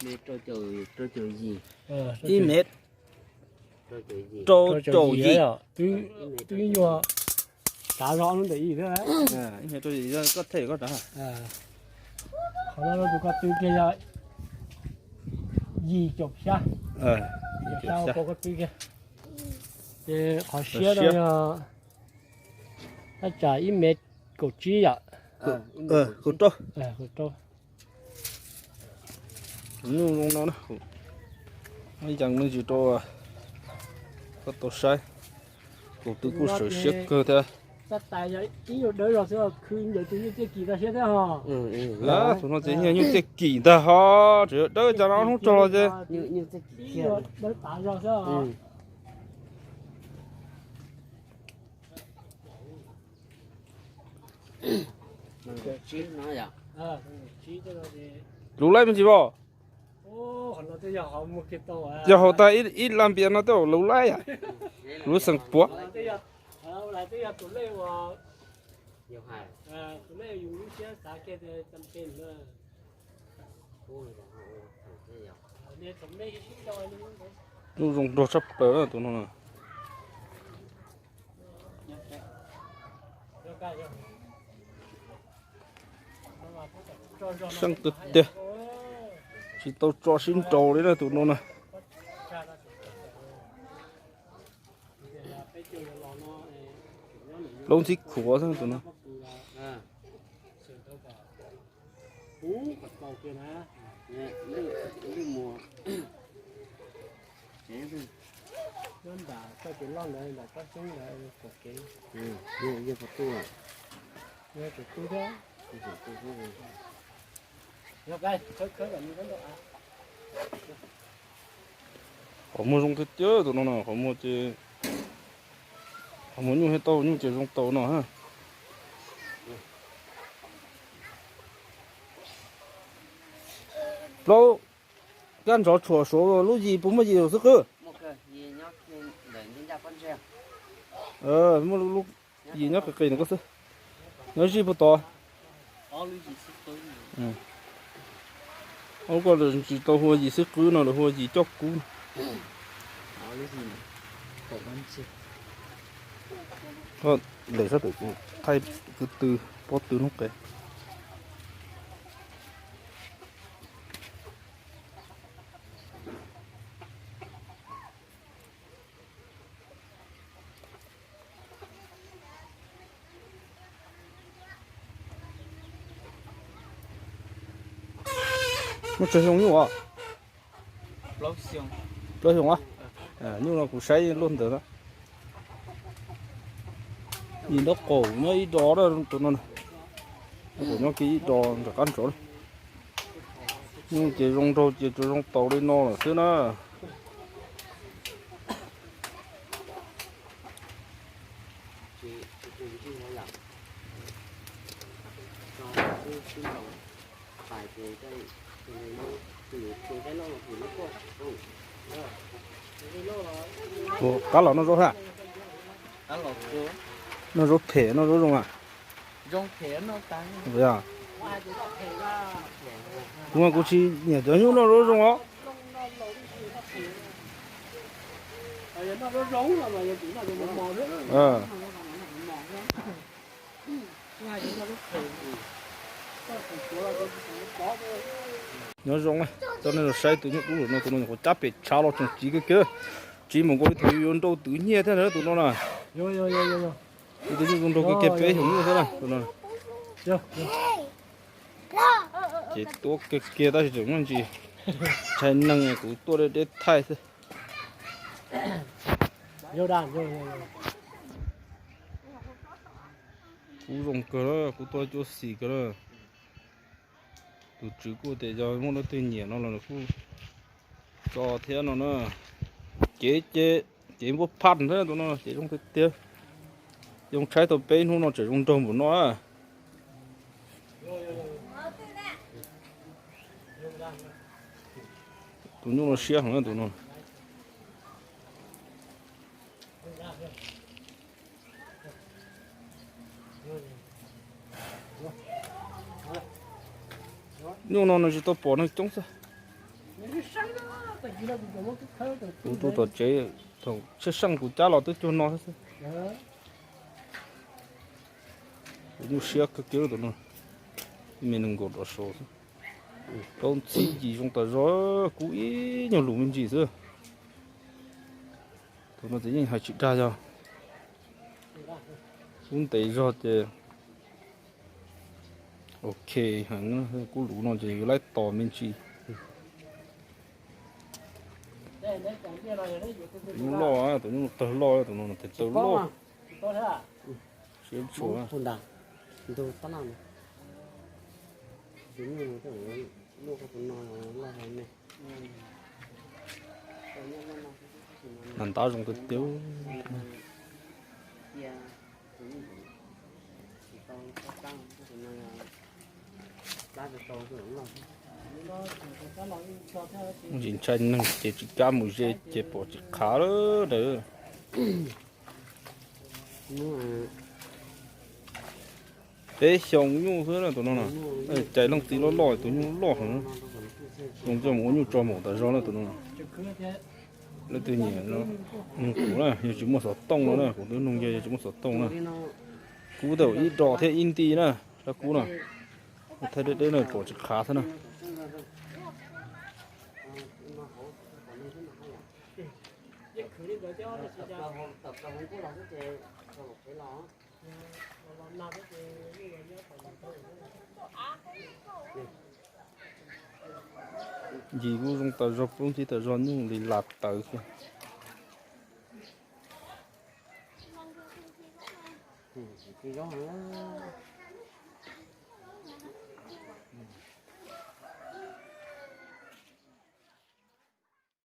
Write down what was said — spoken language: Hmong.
Ib mev rau caum yim. Twb nyuag tsav zog ntawm yim thiab. Ib mev rau caum yim, koj thej koj rov. Qhov no tus ko tw kiag yog yim caum xya. Yim caum xya ua koj tw kiag. Ces qhov siab no yog thaj tsam ib mev kaum tsib yom. Kaum rau. Nyuj zoo no na, ib yam me ntsis rau koj tau saib, kuv twb kuj sawv siab kawg thiab. Tus no ces nyuj txiaj kim ntag ho, tseem dawb cas no hnub tsaug los ces. Luv laib me ntsis vos. Yog hauv tag ib lam npias no tej luv laib yam, luv xeem puav. Nyuj zoo nraug tshaj plaws na tus no na. Seej tiag tiag, tsis tau tso sib nraus li na tus no na. Plaub ntxhib khuav xwb tus no. Qhov muag zoo tiag tiag tus no na, qhov muag ces, qhov muag nyuj thiaj tau, nyuj ces zoo taus no. Plaub, kab ntsov tshuam suav lub yim puas muaj yim xwb qwb? Muaj lub yim nyob qis qis no koj xwb. Nyob zij puas tod? Ua koj tsis tau hu ua yim xwb qwb no, lawv hu ua yim coj kub. Koj lem sab pem kuv thaij kwv tw, pob tw hnub qes. Muaj tsawg xyoo nyuj os? Plaub xyoo os. Nyuj no kuv saib luaj ntawd na. Yim nraub qaum nyob ib do, tus no, nyob kiag ib do nram qab ntsov. Nyuj ces zoo nraug ces tsuas zoo taus li no lawm xwb na. Tus qab los noj zaub thiab? Noj zaub phem noj zaub zoo a? Kuv, kuv tsis nyiam cov nyuj noj zaub zoo os. Nyob zoo, coj nej los saib tus nyuj dub no, tus no nyuam qhuav cab pem tshav los tseem tsiv kawg kiag, tsiv mus nkaus li thaum yuav nrau twv nyiaj thiab tus no na. Tus nyuj zoo nraug kawg kiag, peb xyoos nyuj xwb na tus no. Ces tuab kiag kiag tab sis tseem muaj ntsis ntshai neeg, kuv tuaj deb deb thaij xwb. Kub zoo kawg na, kub tuaj cuab xis kawg na. Tus tswv kuj tias yog muaj leej twg nyiam no los nws kuj tso thiab no na. Cev ces cev npuaj phaj thiab tus no, cev zoo tiag tiag. Yoo tshaib tau peb hnub no tseem zoo nraug npaum no. Tus nyuj no siab heev tus no. Nyuj no nws tsis tau pom neeg coob xwb. Kuv tuaj tom tsev, thaum tsheb seej kuv cab los twb cuag no xwb. Kuv nyuaj siab kawg kiag tus no, me nees nkaum rov saud xwb. Plaub ntxhib yim zoo tas zog, kub ib nyuag lus me ntsis xwb. Tus no ces yeej hais tsis dag yog kub ntev zog ces ok heev, kub luv no ces yuav laib tos me ntsis. Tus nyuj loj, tus nyuj tawg loj, tus no tes taw loj. Siab tshua. Nag ntab zoo tiag tiag. Tsis ntshai neeg ces tsis kam mus ze ces pom tsis qhav lawm. Peb xyoo nyuj xwb na tus no na. Cais leej txiv loj loj, tus nyuj loj heev. Zoo coj mus ua nyuj tso maum tas zog na tus no. Leej twg nyiam no nug kuv na, yog tsis muaj xov tooj no na, kuv twb nug yog yog tsis muaj xov tooj na. Kub tau ib dos thiab ib nti na, sab kub na. Thaij deb deb na, pom tsis qhav thiab na. Yim kuj zoo tas zog, plaub ntxhib tas zog, nyuj li las tawv xwb.